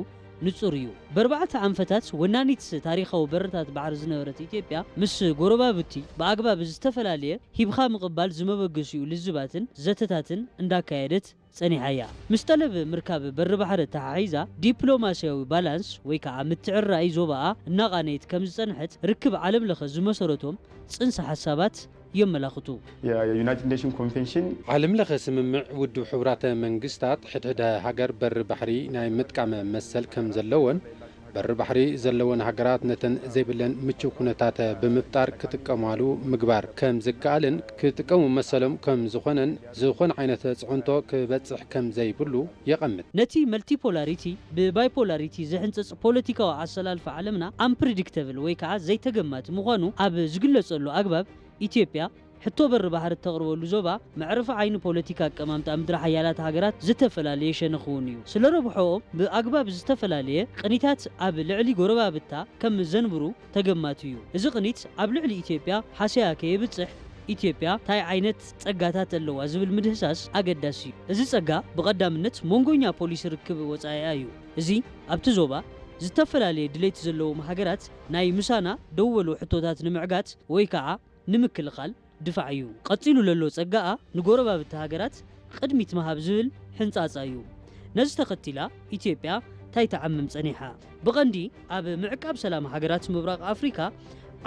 ንጹር እዩ። ብኣርባዕተ ኣንፈታት ወናኒት ታሪኻዊ በርታት ባሕሪ ዝነበረት ኢትዮጵያ ምስ ጎረባብቲ ብኣግባብ ዝተፈላለየ ሂብኻ ምቕባል ዝመበገሲኡ ልዝባትን ዘተታትን እንዳካየደት ጸኒሓ እያ። ምስ ጠለብ ምርካብ በሪ ባሕሪ ተሓሒዛ ዲፕሎማስያዊ ባላንስ ወይ ከዓ ምትዕራይ ዞባኣ እናቓነየት ከም ዝጸንሐት ርክብ ዓለም ለኸ ዝመሰረቶም ጽንሰ ሓሳባት የመላኽቱ። የዩናይትድ ኔሽን ኮንቬንሽን ዓለም ለኸ ስምምዕ ውድብ ሕቡራት መንግስታት ሕድሕደ ሃገር በሪ ባሕሪ ናይ ምጥቃም መሰል ከም ዘለወን በሪ ባሕሪ ዘለወን ሃገራት ነተን ዘይብለን ምቹው ኩነታት ብምፍጣር ክጥቀማሉ ምግባር ከም ዝከኣልን ክጥቀሙ መሰሎም ከም ዝኾነን ዝኾነ ዓይነት ጽዕንቶ ክበጽሕ ከም ዘይብሉ የቐምጥ። ነቲ መልቲፖላሪቲ ብባይፖላሪቲ ዝሕንጽጽ ፖለቲካዊ ኣሰላልፋ ዓለምና ኣምፕሪዲክተብል ወይ ከዓ ዘይተገማቲ ምዃኑ ኣብ ዝግለጸሉ ኣግባብ ኢትዮጵያ ሕቶ በሪ ባሕሪ እተቕርበሉ ዞባ መዕረፊ ዓይኒ ፖለቲካ ኣቀማምጣ ምድሪ ሓያላት ሃገራት ዝተፈላለየ ሸነኽ እውን እዩ። ስለ ረብሖኦም ብኣግባብ ዝተፈላለየ ቅኒታት ኣብ ልዕሊ ጎረባብታ ከም ዘንብሩ ተገማቲ እዩ። እዚ ቅኒት ኣብ ልዕሊ ኢትዮጵያ ሃሰያ ከየብጽሕ ኢትዮጵያ ታይ ዓይነት ጸጋታት ኣለዋ ዝብል ምድህሳስ ኣገዳሲ እዩ። እዚ ጸጋ ብቐዳምነት መንጎኛ ፖሊሲ ርክብ ወጻኢኣ እዩ። እዚ ኣብቲ ዞባ ዝተፈላለየ ድሌት ዘለዎም ሃገራት ናይ ምሳና ደው በሉ ሕቶታት ንምዕጋት ወይ ከዓ ንምክልኻል ድፋዕ እዩ። ቀጺሉ ለሎ ጸጋኣ ንጎረባብቲ ሃገራት ቅድሚት ምሃብ ዝብል ሕንጻጻ እዩ። ነዚ ተኸቲላ ኢትዮጵያ ታይ ትዓምም ጸኒሓ? ብቐንዲ ኣብ ምዕቃብ ሰላም ሃገራት ምብራቕ ኣፍሪካ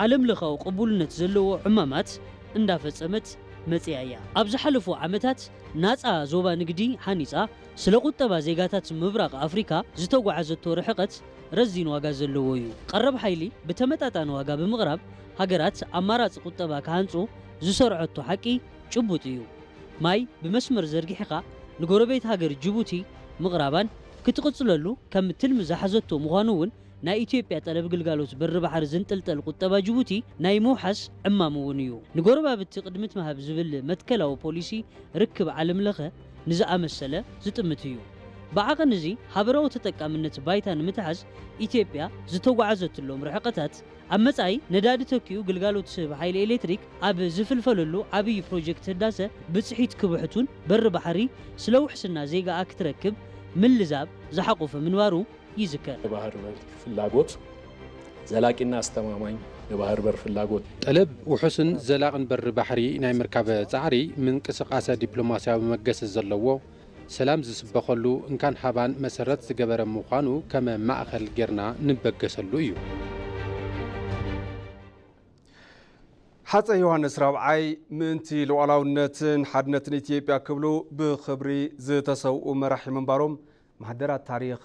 ዓለም ለኻዊ ቅቡልነት ዘለዎ ዕማማት እንዳፈጸመት መጺኣ እያ። ኣብ ዝሓለፉ ዓመታት ናጻ ዞባ ንግዲ ሓኒጻ ስለ ቁጠባ ዜጋታት ምብራቕ ኣፍሪካ ዝተጓዓዘቶ ርሕቀት ረዚን ዋጋ ዘለዎ እዩ። ቀረብ ሓይሊ ብተመጣጣኒ ዋጋ ብምቕራብ ሃገራት ኣማራጺ ቁጠባ ክሃንጹ ዝሰርዐቶ ሓቂ ጭቡጥ እዩ። ማይ ብመስመር ዘርጊሕኻ ንጎረቤት ሃገር ጅቡቲ ምቕራባን ክትቕጽለሉ ከም ትልሚ ዝሓዘቶ ምዃኑ እውን ናይ ኢትዮጵያ ጠለብ ግልጋሎት በሪ ባሕሪ ዝንጥልጠል ቁጠባ ጅቡቲ ናይ ምውሓስ ዕማም እውን እዩ። ንጎረባብቲ ቅድሚት ምሃብ ዝብል መትከላዊ ፖሊሲ ርክብ ዓለም ለኸ ንዝኣመሰለ ዝጥምት እዩ። ብዓቐን እዚ ሃበራዊ ተጠቃምነት ባይታ ንምትሓዝ ኢትዮጵያ ዝተጓዓዘትሎም ርሕቀታት ኣብ መጻኢ ነዳዲ ተኪኡ ግልጋሎት ዝህብ ሓይሊ ኤሌክትሪክ ኣብ ዝፍልፈለሉ ዓብዪ ፕሮጀክት ህዳሰ ብፅሒት ክብሕቱን በሪ ባሕሪ ስለ ውሕስና ዜጋኣ ክትረክብ ምልዛብ ዝሓቆፈ ምንባሩ ይዝከር። የባህር በር ፍላጎት ዘላቂና አስተማማኝ የባህር በር ፍላጎት ጠለብ ውሑስን ዘላቕን በሪ ባሕሪ ናይ ምርካብ ጻዕሪ ምንቅስቓሰ ዲፕሎማስያዊ መገሲ ዘለዎ ሰላም ዝስበኸሉ እንካን ሃባን መሰረት ዝገበረ ምዃኑ ከም ማእኸል ጌርና ንበገሰሉ እዩ። ሃፀይ ዮሃንስ ራብዓይ ምእንቲ ሉዓላውነትን ሓድነትን ኢትዮጵያ ክብሉ ብኽብሪ ዝተሰውኡ መራሒ ምንባሮም ማህደራት ታሪኽ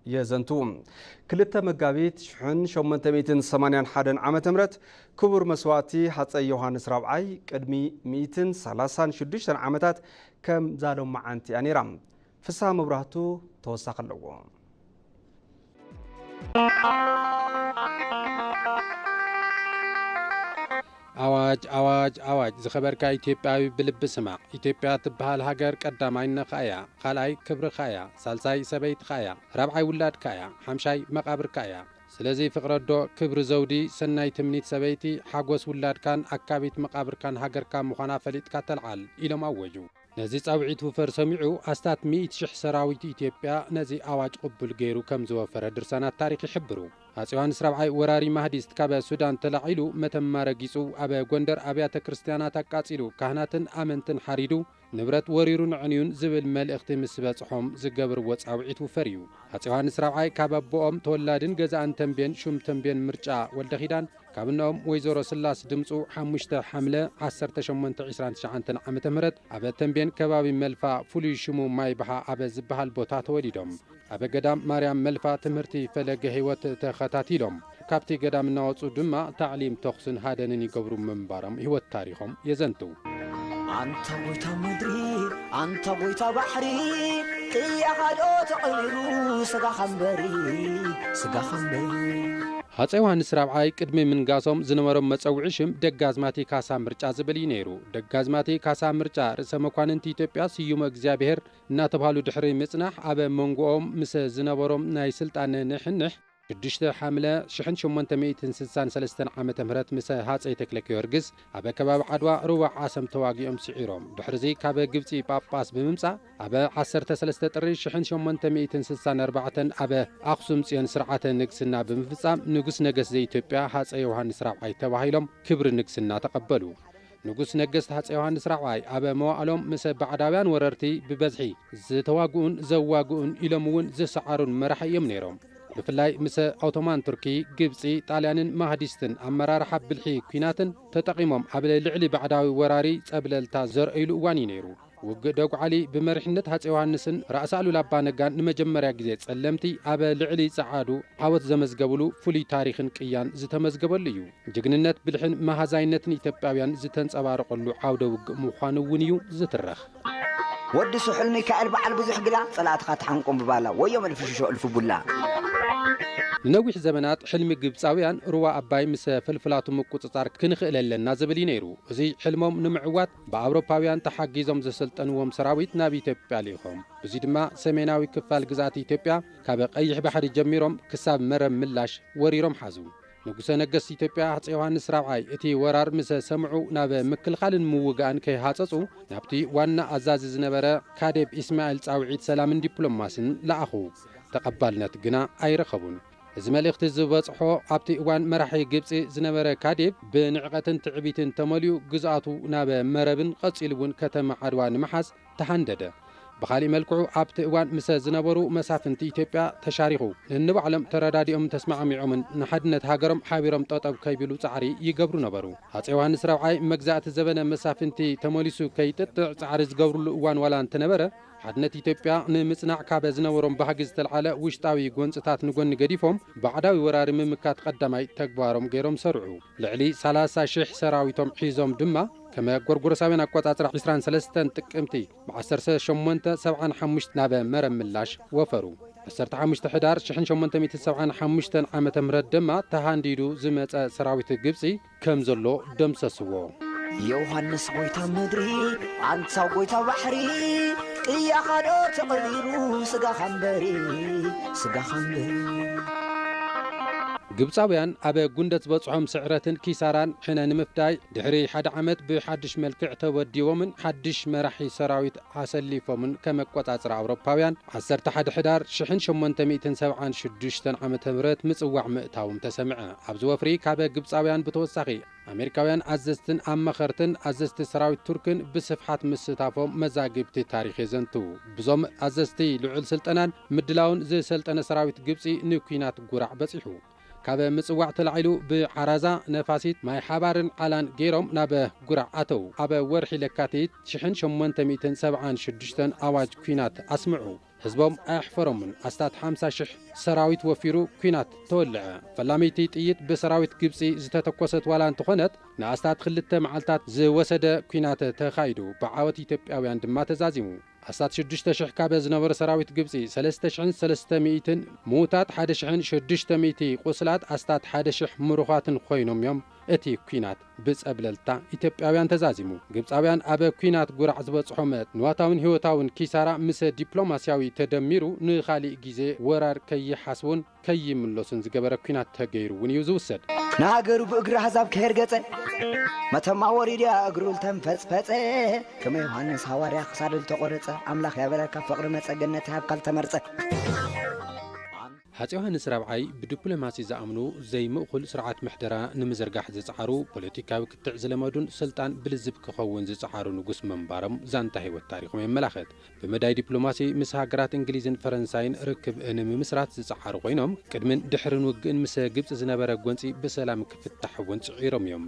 የዘንቱ። ክልተ መጋቢት ሽሕን ሸሞንተ ሚእትን ሰማንያን ሓደን ዓመተ ምህረት ክቡር መስዋእቲ ሃፀይ ዮሃንስ ራብዓይ ቅድሚ ሚእትን ሰላሳን ሽዱሽተን ዓመታት ከም ዛሎም መዓንቲ እያ ነይራ። ፍስሃ መብራህቱ ተወሳኺ ኣለዎ። ኣዋጅ ኣዋጅ ኣዋጅ ዝኸበርካ ኢትዮጵያዊ ብልቢ ስማዕ። ኢትዮጵያ ትበሃል ሃገር ቀዳማይ ነኻ እያ፣ ካልኣይ ክብርኻ እያ፣ ሳልሳይ ሰበይትኻ እያ፣ ራብዓይ ውላድካ እያ፣ ሓምሻይ መቓብርካ እያ። ስለዚ ፍቕረዶ ክብሪ ዘውዲ፣ ሰናይ ትምኒት ሰበይቲ፣ ሓጎስ ውላድካን ኣካቢት መቓብርካን ሃገርካ ምዃና ፈሊጥካ ተልዓል ኢሎም ኣወጁ። ነዚ ጻውዒት ውፈር ሰሚዑ ኣስታት ሚእቲ ሽሕ ሰራዊት ኢትዮጵያ ነዚ ኣዋጅ ቅቡል ገይሩ ከም ዝወፈረ ድርሳናት ታሪኽ ይሕብሩ። ኣጽ ዮሃንስ ራብዓይ ወራሪ ማህዲስት ካብ ሱዳን ተላዒሉ መተማ ረጊጹ ኣብ ጎንደር ኣብያተ ክርስትያናት ኣቃጺሉ ካህናትን ኣመንትን ሓሪዱ ንብረት ወሪሩን ኣዕንዩን ዝብል መልእኽቲ ምስ በጽሖም ዝገብርዎ ጻውዒት ውፈር እዩ። ኣጽ ዮሃንስ ራብዓይ ካብ ኣቦኦም ተወላድን ገዛእን ተንቤን ሹም ተንቤን ምርጫ ወልደኺዳን ካብ እኖኦም ወይዘሮ ስላስ ድምፁ ሓሙሽተ ሓምለ ዓሰርተ ሸሞንተ ዕስራን ትሽዓን ዓመተ ምህረት ኣብ ተንቤን ከባቢ መልፋ ፍሉይ ሽሙ ማይ ባሓ ኣብ ዝበሃል ቦታ ተወሊዶም ኣብ ገዳም ማርያም መልፋ ትምህርቲ ፈለገ ህይወት ተኸታቲሎም ካብቲ ገዳም እናወፁ ድማ ታዕሊም ተኹስን ሃደንን ይገብሩ ምንባሮም ህይወት ታሪኾም የዘንትው። ኣንታ ጎይታ ምድሪ ኣንታ ጎይታ ባሕሪ ቅያኻ ዶ ተቐቢሩ ስጋኻ እምበሪ ስጋኻ እምበሪ ሃፀይ ዮሃንስ ራብዓይ ቅድሚ ምንጋሶም ዝነበሮም መፀውዒ ሽም ደጋዝማቲ ካሳ ምርጫ ዝብል እዩ ነይሩ። ደጋዝማቲ ካሳ ምርጫ ርእሰ መኳንንቲ ኢትዮጵያ ስዩመ እግዚኣብሔር እናተብሃሉ ድሕሪ ምፅናሕ ኣብ መንጎኦም ምስ ዝነበሮም ናይ ስልጣን ንሕንሕ ሽዱሽተ ሓምለ ሽሕን ሸሞንተ ሚእትን ስሳን ሰለስተን ዓመተ ምህረት ምስ ሃፀይ ተክለ ጊዮርጊስ ኣብ ከባቢ ዓድዋ ሩባ ዓሰም ተዋጊኦም ስዒሮም። ድሕርዚ ካብ ግብፂ ጳጳስ ብምምፃእ ኣብ ዓሰርተ ሰለስተ ጥሪ ሽሕን ሸሞንተ ሚእትን ስሳን ኣርባዕተን ኣብ ኣኽሱም ፅዮን ስርዓተ ንግስና ብምፍፃም ንጉስ ነገስት ዘኢትዮጵያ ሃፀይ ዮሃንስ ራብዓይ ተባሂሎም ክብሪ ንግስና ተቐበሉ። ንጉስ ነገስት ሃፀይ ዮሃንስ ራብዓይ ኣብ መዋእሎም ምስ ባዕዳውያን ወረርቲ ብበዝሒ ዝተዋግኡን ዘዋግኡን ኢሎም እውን ዝሰዓሩን መራሒ እዮም ነይሮም። ብፍላይ ምስ ኦቶማን ቱርኪ፣ ግብፂ፣ ጣልያንን ማህዲስትን ኣመራርሓ ብልሒ ኲናትን ተጠቒሞም ኣብ ልዕሊ ባዕዳዊ ወራሪ ፀብለልታ ዘርእይሉ እዋን እዩ ነይሩ። ውግእ ደጉዓሊ ብመሪሕነት ሃፀይ ዮሃንስን ራእሲ ኣሉላ ኣባ ነጋን ንመጀመርያ ግዜ ፀለምቲ ኣብ ልዕሊ ፀዓዱ ዓወት ዘመዝገብሉ ፍሉይ ታሪኽን ቅያን ዝተመዝገበሉ እዩ። ጅግንነት፣ ብልሕን መሃዛይነትን ኢትዮጵያውያን ዝተንፀባረቐሉ ዓውደ ውግእ ምዃኑ እውን እዩ ዝትረኽ። ወዲ ስሑል ሚካኤል በዓል ብዙሕ ግላ ጸላእትኻ ተሓንቆም ብባላ ወዮ መልፊ ሽሾ እልፊ ቡላ። ንነዊሕ ዘመናት ሕልሚ ግብፃውያን ሩባ ኣባይ ምስ ፍልፍላቱ ምቁፅፃር ክንኽእል ኣለና ዝብል እዩ ነይሩ። እዚ ሕልሞም ንምዕዋት ብኣውሮፓውያን ተሓጊዞም ዘሰልጠንዎም ሰራዊት ናብ ኢትዮጵያ ልኢኾም። ብዙይ ድማ ሰሜናዊ ክፋል ግዝኣት ኢትዮጵያ ካብ ቀይሕ ባሕሪ ጀሚሮም ክሳብ መረብ ምላሽ ወሪሮም ሓዙ። ንጉሰ ነገስት ኢትዮጵያ ሃፀይ ዮሃንስ ራብዓይ እቲ ወራር ምስ ሰምዑ ናብ ምክልኻልን ምውጋእን ከይሃፀፁ ናብቲ ዋና ኣዛዚ ዝነበረ ካዴብ ኢስማኤል ፃውዒት ሰላምን ዲፕሎማስን ለኣኹ። ተቐባልነት ግና ኣይረኸቡን። እዚ መልእኽቲ ዝበፅሖ ኣብቲ እዋን መራሒ ግብፂ ዝነበረ ካዴብ ብንዕቐትን ትዕቢትን ተመሊኡ ግዝኣቱ ናብ መረብን ቀፂሉ እውን ከተማ ዓድዋ ንምሓዝ ተሃንደደ። ብኻሊእ መልክዑ ኣብቲ እዋን ምስ ዝነበሩ መሳፍንቲ ኢትዮጵያ ተሻሪኹ ነንባዕሎም ተረዳዲኦምን ተስማዕሚዖምን ንሓድነት ሃገሮም ሓቢሮም ጠጠው ከይብሉ ፃዕሪ ይገብሩ ነበሩ። ሃፀይ ዮሃንስ ራብዓይ መግዛእቲ ዘበነ መሳፍንቲ ተመሊሱ ከይጥጥዕ ፃዕሪ ዝገብርሉ እዋን ዋላ እንተነበረ ሓድነት ኢትዮጵያ ንምፅናዕ ካብ ዝነበሮም ባህጊ ዝተልዓለ ውሽጣዊ ጎንፅታት ንጎኒ ገዲፎም ባዕዳዊ ወራሪ ምምካት ቀዳማይ ተግባሮም ገይሮም ሰርዑ። ልዕሊ ሰላሳ ሽሕ ሰራዊቶም ሒዞም ድማ ከመ ጎርጎሮሳውያን ኣቆፃፅራ ዕስራን ሰለስተን ጥቅምቲ ብ ዓሰርተ ሸሞንተ ሰብዓን ሓሙሽተ ናብ መረብ ምላሽ ወፈሩ። ዓሰርተ ሓሙሽተ ሕዳር ሽሕን ሸሞንተ ሚእትን ሰብዓን ሓሙሽተን ዓመተ ምህረት ድማ ተሃንዲዱ ዝመፀ ሰራዊት ግብፂ ከም ዘሎ ደምሰስዎ። ዮሃንስ ጎይታ ምድሪ ኣንታ ጎይታ ባሕሪ ቅያኻ ዶ ተቐቢሩ ስጋኻ እምበሪ ስጋኻ እምበሪ ግብፃውያን ኣብ ጉንደት ዝበፅሖም ስዕረትን ኪሳራን ሕነ ንምፍዳይ ድሕሪ ሓደ ዓመት ብሓድሽ መልክዕ ተወዲቦምን ሓድሽ መራሒ ሰራዊት ኣሰሊፎምን ከመቆፃፅራ ኣውሮፓውያን ዓሰርተ ሓደ ሕዳር ሽሕን ሸሞንተ ሚእትን ሰብዓን ሽዱሽተን ዓመተ ምህረት ምፅዋዕ ምእታዎም ተሰምዐ። ኣብዚ ወፍሪ ካብ ግብፃውያን ብተወሳኺ ኣሜሪካውያን ኣዘዝትን ኣማኸርትን ኣዘዝቲ ሰራዊት ቱርክን ብስፍሓት ምስታፎም መዛግብቲ ታሪኽ የዘንትው። ብዞም ኣዘዝቲ ልዑል ስልጠናን ምድላውን ዝሰልጠነ ሰራዊት ግብፂ ንኲናት ጉራዕ በፂሑ። ካብ ምጽዋዕ ተላዒሉ ብዓራዛ፣ ነፋሲት፣ ማይ ሓባርን ዓላን ገይሮም ናብ ጉራዕ ኣተው። ኣብ ወርሒ ለካቲት ሽሕን ሸሞንተ ሚእትን ሰብዓን ሽዱሽተን ኣዋጅ ኲናት ኣስምዑ። ህዝቦም ኣየሕፈሮምን። ኣስታት ሓምሳ ሽሕ ሰራዊት ወፊሩ ኲናት ተወልዐ። ፈላመይቲ ጥይት ብሰራዊት ግብጺ ዝተተኮሰት ዋላ እንተኾነት፣ ንኣስታት ክልተ መዓልታት ዝወሰደ ኲናት ተኻይዱ፣ ብዓወት ኢትዮጵያውያን ድማ ተዛዚሙ። ኣስታት ሽዱሽተ ሽሕ ካብ ዝነበረ ሰራዊት ግብጺ፣ ሰለስተ ሽሕን ሰለስተ ሚእትን ምዉታት፣ ሓደ ሽሕን ሽዱሽተ ሚእቲ ቁስላት፣ ኣስታት ሓደ ሽሕ ምሩኻትን ኮይኖም እዮም። እቲ ኲናት ብጸብለልታ ኢትዮጵያውያን ተዛዚሙ። ግብጻውያን ኣብ ኲናት ጉራዕ ዝበጽሖም ንዋታውን ህይወታውን ኪሳራ ምስ ዲፕሎማስያዊ ተደሚሩ፣ ንኻሊእ ግዜ ወራር ከይሓስቡን ከይምለሱን ዝገበረ ኲናት ተገይሩ እውን እዩ ዝውሰድ። ንሃገሩ ብእግሪ ኣህዛብ ከየርገጸ፣ መተማ ወሪድያ እግሩ ልተንፈጽፈጸ፣ ከመ ዮሃንስ ሃዋርያ ክሳዱ ልተቖረጸ፣ ኣምላኽ ያበረካ ፍቕሪ መጸገነት ሃብካ ልተመርጸ። ሃጺ ዮሃንስ ራብዓይ ብዲፕሎማሲ ዝኣምኑ፣ ዘይምእኩል ስርዓት ምሕደራ ንምዝርጋሕ ዝጸዓሩ፣ ፖለቲካዊ ክትዕ ዝለመዱን ስልጣን ብልዝብ ክኸውን ዝጸዓሩ ንጉስ ምንባሮም ዛንታ ህይወት ታሪኾም የመላኽት። ብመዳይ ዲፕሎማሲ ምስ ሃገራት እንግሊዝን ፈረንሳይን ርክብ ንምምስራት ዝጸዓሩ ኮይኖም፣ ቅድምን ድሕርን ውግእን ምስ ግብጺ ዝነበረ ጎንጺ ብሰላም ክፍታሕ እውን ጽዒሮም እዮም።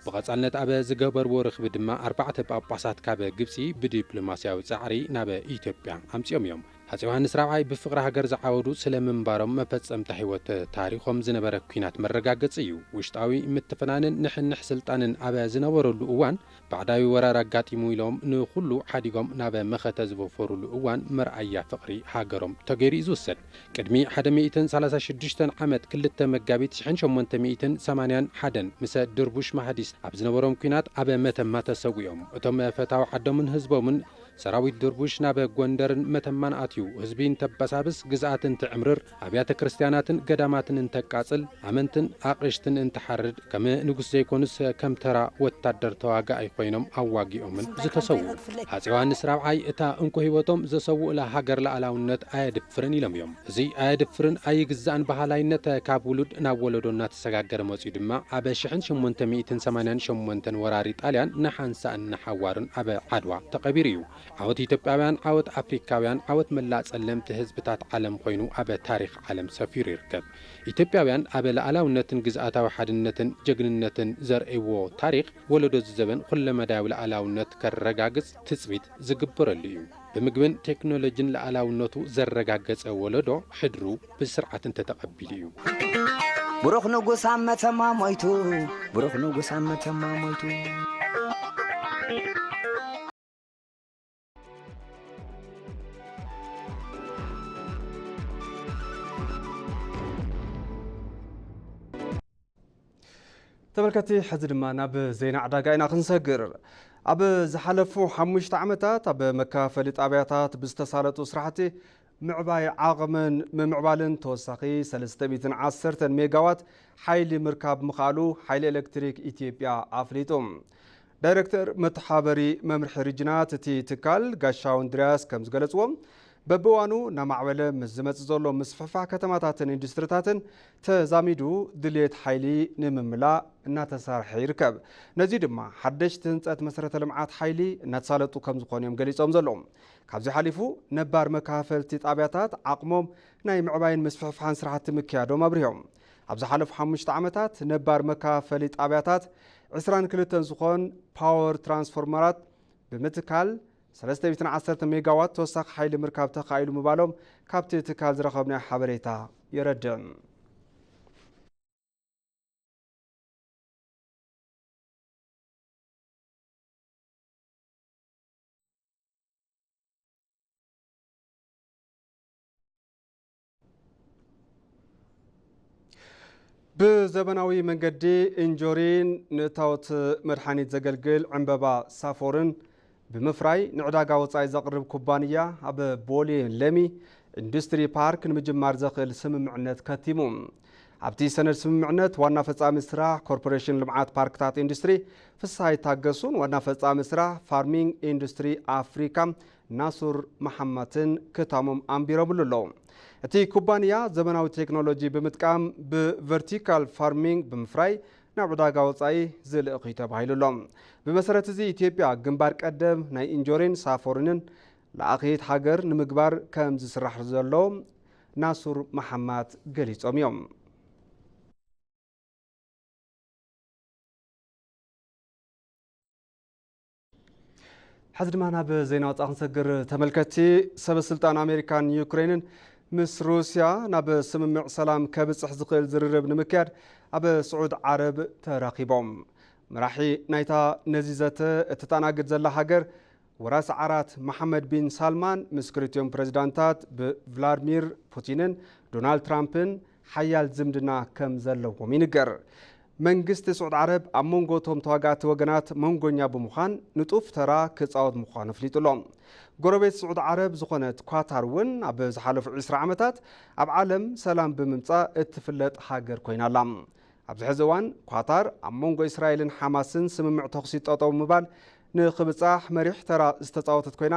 ብቐጻልነት ኣብ ዝገበርዎ ርኽቢ ድማ ኣርባዕተ ጳጳሳት ካብ ግብጺ ብዲፕሎማስያዊ ጻዕሪ ናብ ኢትዮጵያ ኣምጺኦም እዮም። ሃጺ ዮሃንስ ራብዓይ ብፍቕሪ ሃገር ዝዓወዱ ስለ ምንባሮም መፈጸምታ ህይወት ታሪኾም ዝነበረ ኲናት መረጋገጺ እዩ። ውሽጣዊ ምትፍናንን ንሕንሕ ስልጣንን ኣብ ዝነበረሉ እዋን፣ ባዕዳዊ ወራር ኣጋጢሙ ኢሎም ንኹሉ ሓዲጎም ናብ መኸተ ዝወፈሩሉ እዋን መርኣያ ፍቕሪ ሃገሮም ተገይሩ እዩ ዝውሰድ። ቅድሚ ሓደ ሚእትን ሰላሳ ሽዱሽተን ዓመት፣ ክልተ መጋቢት ሽሕን ሸሞንተ ሚእትን ሰማንያን ሓደን፣ ምስ ድርቡሽ ማህዲስ ኣብ ዝነበሮም ኲናት ኣብ መተማ ተሰዊኦም። እቶም ፈታዊ ዓዶምን ህዝቦምን፣ ሰራዊት ድርቡሽ ናብ ጎንደርን መተማን ኣትዩ፣ ህዝቢ እንተበሳብስ፣ ግዝኣት እንትዕምርር፣ ኣብያተ ክርስትያናትን ገዳማትን እንተቃጽል፣ ኣመንትን ኣቕሽትን እንትሓርድ፣ ከም ንጉስ ዘይኮኑስ ከም ተራ ወታደር ተዋጋኣይ ኮይኖም ኣዋጊኦምን ዝተሰውኡ። ሃጺ ዮሃንስ ራብዓይ እታ እንኮ ህይወቶም ዘሰውኡላ ሃገር ልኣላውነት ኣየድፍርን ኢሎም እዮም። እዚ ኣየድፍርን ኣይግዛእን በሃላይነት ካብ ውሉድ ናብ ወለዶ እናተሰጋገረ መጺኡ ድማ፣ ኣብ ሽሕን ሸሞንተ ሚእትን ሰማንያን ሸሞንተን ወራሪ ጣልያን ንሓንሳእን ንሓዋሩን ኣብ ዓድዋ ተቐቢሩ እዩ። ዓወት ኢትዮጵያውያን፣ ዓወት ኣፍሪካውያን፣ ዓወት መላእ ጸለምቲ ህዝብታት ዓለም ኮይኑ ኣብ ታሪኽ ዓለም ሰፊሩ ይርከብ። ኢትዮጵያውያን ኣብ ልኣላውነትን ግዝኣታዊ ሓድነትን ጀግንነትን ዘርእይዎ ታሪኽ፣ ወለዶ ዝዘበን ኩለመዳያዊ ልኣላውነት ከረጋግጽ ትጽቢት ዝግበረሉ እዩ። ብምግብን ቴክኖሎጂን ልኣላውነቱ ዘረጋገጸ ወለዶ፣ ሕድሩ ብስርዓት እንተተቐቢሉ እዩ። ብሩኽ ንጉስ ኣብ መተማ ሞይቱ፣ ብሩኽ ንጉስ ኣብ መተማ ሞይቱ። ተመልከቲ፣ ሕዚ ድማ ናብ ዜና ዕዳጋ ኢና ክንሰግር። ኣብ ዝሓለፉ ሓሙሽተ ዓመታት ኣብ መከፋፈሊ ጣብያታት ብዝተሳለጡ ስራሕቲ ምዕባይ ዓቕምን ምምዕባልን ተወሳኺ ሰለስተ ሚእትን ዓሰርተን ሜጋዋት ሓይሊ ምርካብ ምኽኣሉ ሓይሊ ኤሌክትሪክ ኢትዮጵያ ኣፍሊጡ። ዳይሬክተር መተሓበሪ መምርሒ ሪጅናት እቲ ትካል ጋሻው እንድርያስ ከም ዝገለጽዎ፣ በብእዋኑ እናማዕበለ ምስ ዝመጽእ ዘሎ ምስፍሕፋሕ ከተማታትን ኢንዱስትሪታትን ተዛሚዱ ድልየት ሓይሊ ንምምላእ እናተሰርሐ ይርከብ። ነዚ ድማ ሓደሽቲ ህንጸት መሰረተ ልምዓት ሓይሊ እናተሳለጡ ከም ዝኾኑ እዮም ገሊጾም ዘለዉ። ካብዚ ሓሊፉ ነባር መከፋፈልቲ ጣብያታት ዓቕሞም ናይ ምዕባይን ምስፍሕፋሕን ስራሕቲ ምክያዶም ኣብሪሆም። ኣብ ዝሓለፉ ሓሙሽተ ዓመታት ነባር መከፋፈሊ ጣብያታት ዕስራን ክልተን ዝኾን ፓወር ትራንስፎርመራት ብምትካል ሰለስተ ሚእትን ዓሰርተ ሜጋዋት ተወሳኺ ሓይሊ ምርካብ ተኻኢሉ ምባሎም ካብቲ ትካል ዝረኸብናዮ ሓበሬታ የረድእ። ብዘበናዊ መንገዲ እንጆሪን ንእታወት መድሓኒት ዘገልግል ዕምበባ ሳፎርን ብምፍራይ ንዕዳጋ ወጻኢ ዘቕርብ ኩባንያ ኣብ ቦሌ ለሚ ኢንዱስትሪ ፓርክ ንምጅማር ዘኽእል ስምምዕነት ከቲሙ። ኣብቲ ሰነድ ስምምዕነት ዋና ፈጻሚ ስራሕ ኮርፖሬሽን ልምዓት ፓርክታት ኢንዱስትሪ ፍስሃይ ታገሱን ዋና ፈጻሚ ስራሕ ፋርሚንግ ኢንዱስትሪ ኣፍሪካ ናሱር መሓማትን ክታሞም ኣንቢሮምሉ ኣለዉ። እቲ ኩባንያ ዘመናዊ ቴክኖሎጂ ብምጥቃም ብቨርቲካል ፋርሚንግ ብምፍራይ ናብ ዕዳጋ ወጻኢ ዝልእኽ እዩ ተባሂሉ ኣሎ። ብመሰረት እዚ ኢትዮጵያ ግንባር ቀደም ናይ እንጆሪን ሳፎርንን ለኣኺት ሃገር ንምግባር ከም ዝስራሕ ዘሎ ናሱር መሓማት ገሊጾም እዮም። ሕዚ ድማ ናብ ዜና ወፃኢ ክንሰግር። ተመልከትቲ፣ ሰበ ስልጣን ኣሜሪካን ዩክሬንን ምስ ሩስያ ናብ ስምምዕ ሰላም ከብፅሕ ዝኽእል ዝርርብ ንምክያድ ኣብ ስዑድ ዓረብ ተራኺቦም። መራሒ ናይታ ነዚ ዘተ እተተኣናግድ ዘላ ሃገር ወራሲ ዓራት መሓመድ ቢን ሳልማን ምስ ክልቲኦም ፕሬዚዳንታት ብቭላድሚር ፑቲንን ዶናልድ ትራምፕን ሓያል ዝምድና ከም ዘለዎም ይንገር። መንግስቲ ስዑድ ዓረብ ኣብ መንጎ እቶም ተዋጋእቲ ወገናት መንጎኛ ብምዃን ንጡፍ ተራ ክፃወት ምዃኑ ኣፍሊጡ ኣሎ። ጎረቤት ስዑድ ዓረብ ዝኾነት ኳታር እውን ኣብ ዝሓለፉ ዕስራ ዓመታት ኣብ ዓለም ሰላም ብምምፃእ እትፍለጥ ሃገር ኮይና ኣላ። ኣብዚ ሕዚ እዋን ኳታር ኣብ መንጎ እስራኤልን ሓማስን ስምምዕ ተኹሲ ጠጠው ምባል ንኽብፃሕ መሪሕ ተራ ዝተፃወተት ኮይና፣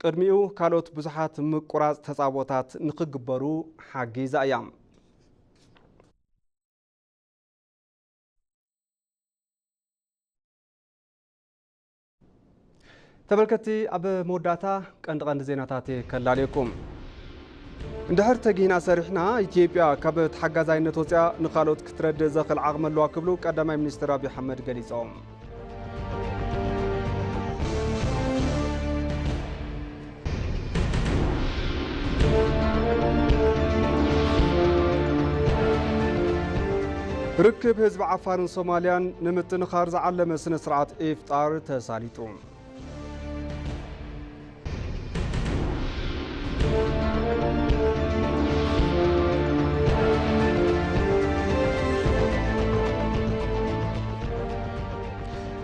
ቅድሚኡ ካልኦት ብዙሓት ምቁራፅ ተፃቦታት ንኽግበሩ ሓጊዛ እያ። ተመልከትቲ፣ ኣብ መወዳእታ ቀንዲ ቀንዲ ዜናታት ከላልየኩም። እንድሕር ተጊህና ሰሪሕና፣ ኢትዮጵያ ካብ ተሓጋዛይነት ወፂኣ ንኻልኦት ክትረድእ ዘኽእል ዓቕሚ ኣለዋ ክብሉ ቀዳማይ ሚኒስትር ኣብይ ኣሕመድ ገሊፆም። ርክብ ህዝቢ ዓፋርን ሶማልያን ንምጥንኻር ዝዓለመ ስነ ስርዓት ኢፍጣር ተሳሊጡ።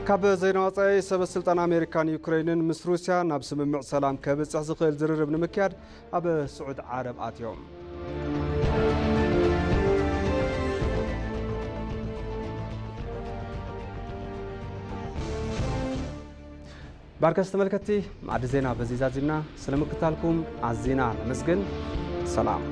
ካብ ዜና ወፃኢ፣ ሰበ ስልጣን ኣሜሪካን ዩክሬንን ምስ ሩስያ ናብ ስምምዕ ሰላም ከብፅሕ ዝኽእል ዝርርብ ንምክያድ ኣብ ስዑድ ዓረብ ኣትዮም። ባርከስ ተመልከትቲ፣ ማዕዲ ዜና በዚ ዛዚምና። ስለምክታልኩም ኣዚና ነመስግን። ሰላም።